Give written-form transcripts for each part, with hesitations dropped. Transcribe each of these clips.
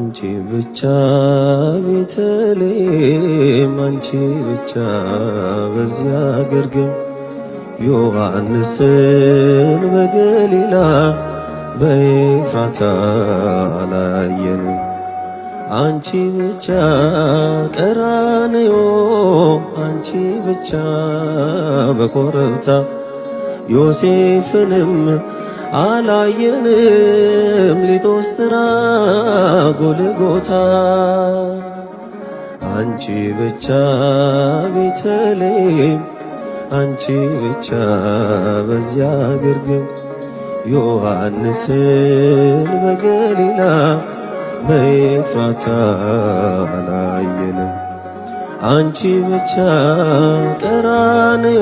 አንቺ ብቻ ቤተልሔም፣ አንቺ ብቻ በዚያ ግርግም፣ ዮሐንስን በገሊላ በኤፍራታ አላየንም። አንቺ ብቻ ቀራንዮ፣ አንቺ ብቻ በኮረብታ፣ ዮሴፍንም አላየንም ሊቶስትራ ጎልጎታ። አንቺ ብቻ ቤተልሔም፣ አንቺ ብቻ በዚያ ግርግም፣ ዮሐንስን በገሊላ በኤፍራታ አላየንም። አንቺ ብቻ ቀራንዮ፣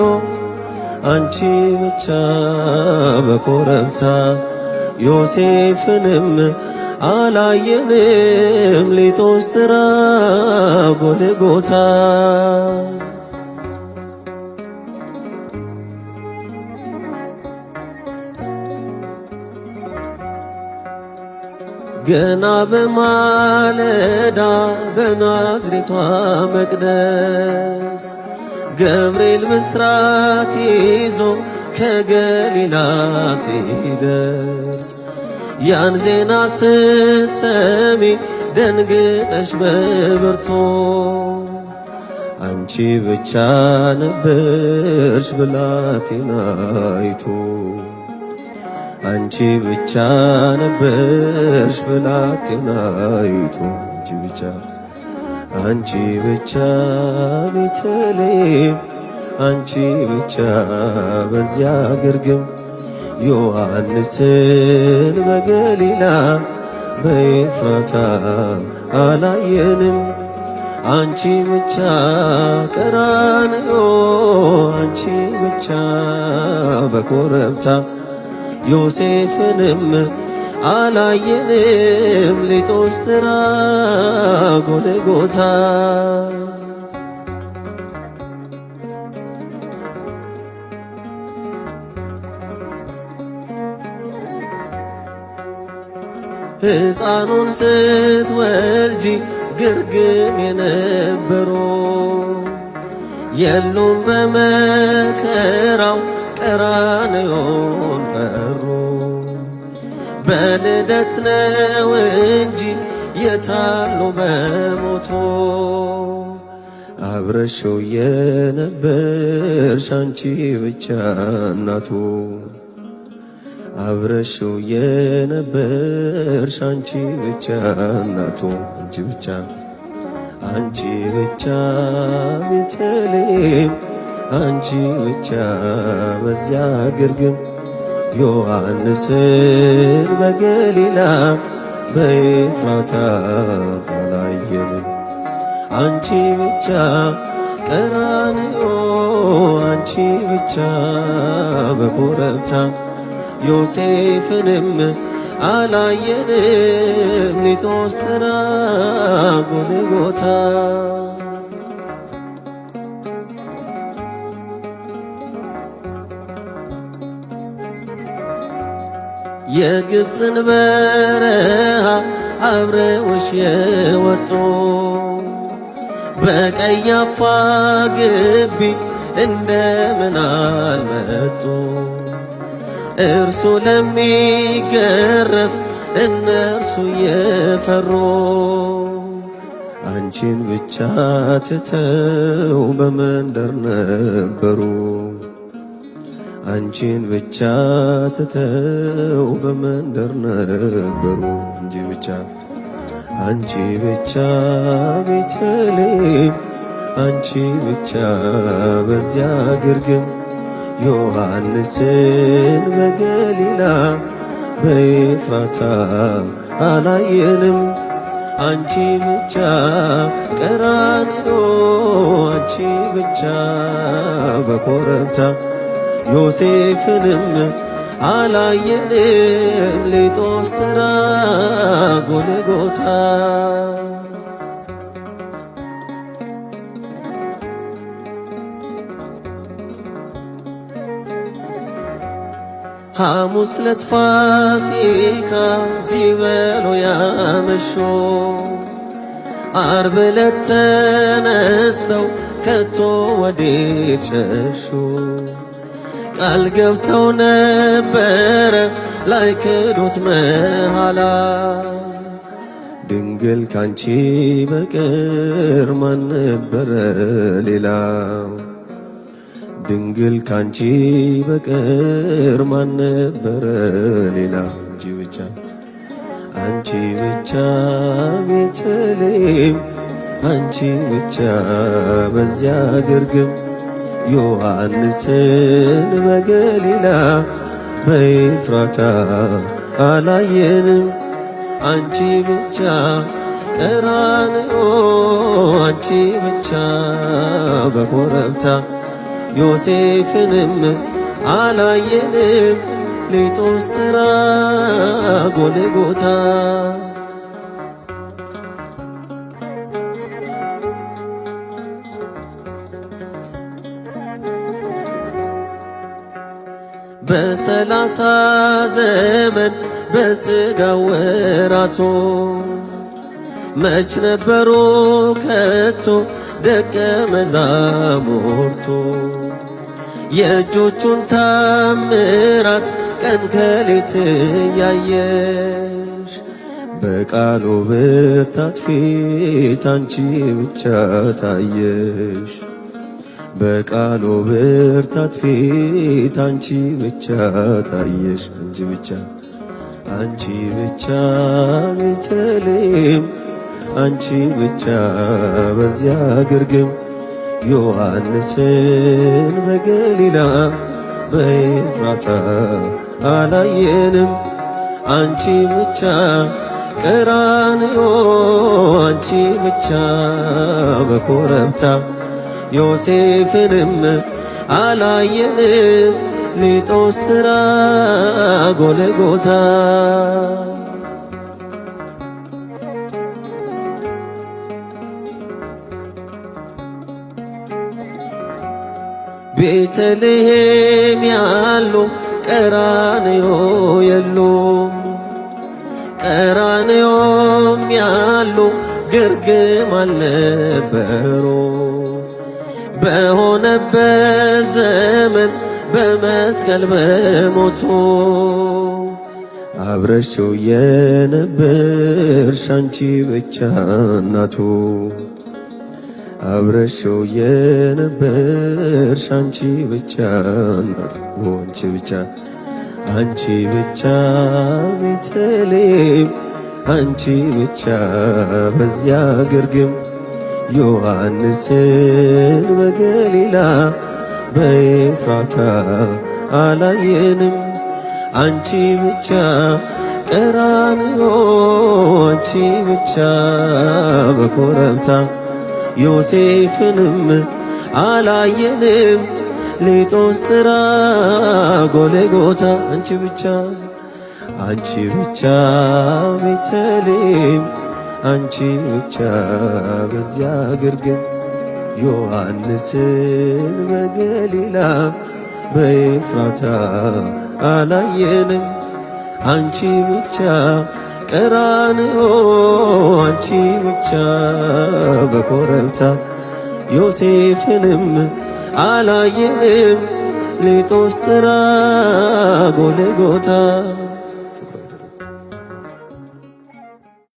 አንቺ ብቻ በኮረብታ፣ ዮሴፍንም አላየንም ሊቶስትራ ጎልጎታ። ገና በማለዳ በናዝሬቷ መቅደስ ገብርኤል ብስራት ይዞ ከገሊላ ሲደርስ፣ ያን ዜና ስትሰሚ ደንግጠሽ በብርቱ፣ አንቺ ብቻ ነበርሽ ብላቴናይቱ። አንቺ ብቻ ነበርሽ ብላቴናይቱ። አንቺ ብቻ፣ አንቺ ብቻ ቤተልሔም፣ አንቺ ብቻ በዚያ ግርግም፣ ዮሐንስን በገሊላ በኤፍራታ አላየንም። አንቺ ብቻ ቀራንዮ፣ አንቺ ብቻ በኮረብታ፣ ዮሴፍንም አላየንም ሊቶስትራ ጎልጎታ። ሕፃኑን ስትወልጂ ግርግም የነበሩ የሉም፣ በመከራው ቀራንዮን ፈሩ። በልደት ነው እንጂ የታሉ በሞቱ? አብረሽው የነበርሽ አንቺ ብቻ እናቱ። አብረሽው የነበርሽ አንቺ ብቻ እናቱ። አንቺ ብቻ፣ አንቺ ብቻ ቤተልሔም፣ አንቺ ብቻ በዚያ ግርግም፣ ዮሐንስን በገሊላ በኤፍራታ አላየንም። አንቺ ብቻ ቀራንዮ፣ አንቺ ብቻ በኮረብታ፣ ዮሴፍንም አላየንም ሊቶስትራ ጎልጎታ። የግብፅን በረሃ አብረውሽ የወጡ በቀያፋ ግቢ እንደምን አልመጡ? እርሱ ለሚገረፍ እነርሱ የፈሩ አንቺን ብቻ ትተው በመንደር ነበሩ። አንቺን ብቻ ትተው በመንደር ነበሩ። እንጂ ብቻ፣ አንቺ ብቻ ቤተልሔም፣ አንቺ ብቻ በዚያ ግርግም፣ ዮሐንስን በገሊላ በኤፍራታ አላየንም። አንቺ ብቻ ቀራንዮ፣ አንቺ ብቻ በኮረብታ፣ ዮሴፍንም አላየንም ሊቶስትራ ጎልጎታ። ሐሙስ ዕለት ፋሲካ ሲበሉ ያመሹ ዓርብ ዕለት ተነስተው ከቶ ወዴት ሸሹ? ቃል ገብተው ነበረ ላይክዱት መሃላ ድንግል ካንቺ በቀር ማን ነበረ ሌላ? ድንግል ካንቺ በቀር ማን ነበረ ሌላ? አንቺ ብቻ አንቺ ብቻ ቤተልሔም አንቺ ብቻ በዚያ ግርግም ዮሐንስን በገሊላ በኤፍራታ አላየንም። አንቺ ብቻ ቀራንዮ አንቺ ብቻ በኮረብታ ዮሴፍንም አላየንም ሊጦስትራ ጎልጎታ በሰላሳ ዘመን በስጋ ወራቶ መች ነበሩ ከቶ ደቀ መዛሙርቱ የእጆቹን ታምራት ቀን ከሌት እያየሽ በቃሉ ብርታት ፊት አንቺ ብቻ ታየሽ። በቃሉ ብርታት ፊት አንቺ ብቻ ታየሽ። አንቺ ብቻ አንቺ ብቻ ቤተልሔም አንቺ ብቻ በዚያ ግርግም ዮሐንስን በገሊላ በኤፍራታ አላየንም። አንቺ ብቻ ቀራንዮ አንቺ ብቻ በኮረብታ ዮሴፍንም አላየንም ሊጦስትራ ጎልጎታ ቤተልሔም ያሉ ቀራንዮ የሉም፣ ቀራንዮም ያሉ ግርግም አልነበሩ። በሆነበት ዘመን በመስቀል በሞቱ አብረሽው የነበርሽ አንቺ ብቻ እናቱ አብረሽው የነበርሽ አንቺ ብቻ አንቺ ብቻ አንቺ ብቻ ቤተልሔም አንቺ ብቻ በዚያ ግርግም ዮሐንስን በገሊላ በኤፍራታ አላየንም። አንቺ ብቻ ቀራንዮ አንቺ ብቻ በኮረብታ ዮሴፍንም አላየንም ሊጦስትራ ጎልጎታ አንቺ ብቻ አንቺ ብቻ ቤተልሔም አንቺ ብቻ በዚያ ግርግም ዮሐንስን በገሊላ በኤፍራታ አላየንም። አንቺ ብቻ ቀራንዮ አንቺ ብቻ በኮረብታ ዮሴፍንም አላየንም ሊጦስትራ ጎልጎታ።